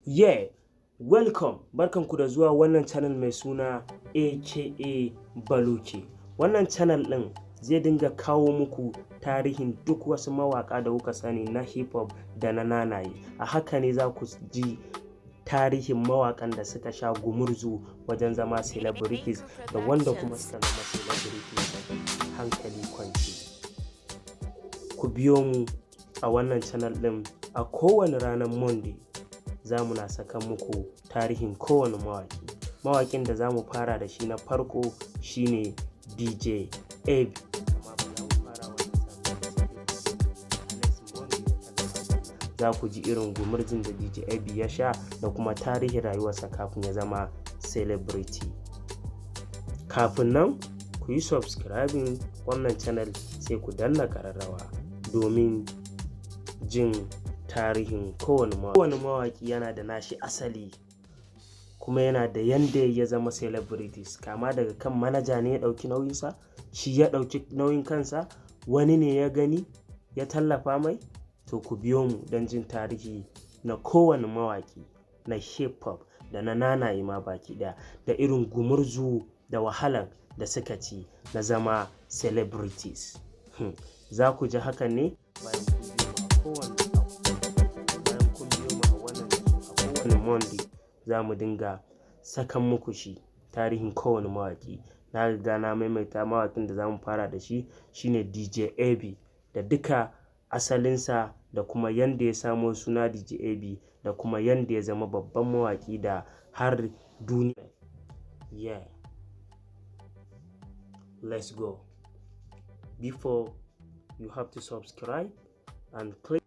Yeah, welcome, barkanku da zuwa wannan channel mai suna AKA Baluke. Wannan channel ɗin zai dinga kawo muku tarihin duk wasu mawaƙa da kuka sani na hip hop da na nanaye. A haka ne za ku ji tarihin mawaƙan da suka sha gumurzu wajen zama celebrities da wanda kuma suka zama celebrities hankali kwance. Ku biyo mu a wannan channel ɗin, a kowane ranar Monday za mu na saka muku tarihin kowane mawaƙi. Mawaƙin da za mu fara da shi na farko shine DJ AB. Amma ba za mu fara wannan next Monday da ta gabata. Za ku ji irin gumurzun da DJ AB ya sha da kuma tarihin rayuwarsa kafin ya zama celebrity. Kafin nan, ku yi subscribing wannan channel, sai ku danna ƙararrawa domin jin tarihin kowane mawaƙi. Kowane mawaƙi yana da nashi asali, kuma yana da yanda ya zama celebrities, kama daga kan manaja ne ya ɗauki nauyinsa, shi ya ɗauki nauyin kansa, wani ne ya gani ya tallafa mai. To, ku biyo mu don jin tarihi na kowane mawaƙi na hip hop da na nanaye ma baki ɗaya, da irin gumurzu da wahalan da suka ci na zama celebrities. Za ku ji hakan ne bayan kun biyo mu a kowane bayan kun biyo mu a wannan a kowane Monday za mu dinga sakan muku shi, tarihin kowane mawaƙi. Na riga na maimaita, mawaƙin da za mu fara da shi shine DJ AB, da duka asalinsa da kuma yanda ya samo suna DJ AB da kuma yanda ya zama babban mawaƙi da har duniya. Yeah. Let's go. Before, you have to subscribe and click.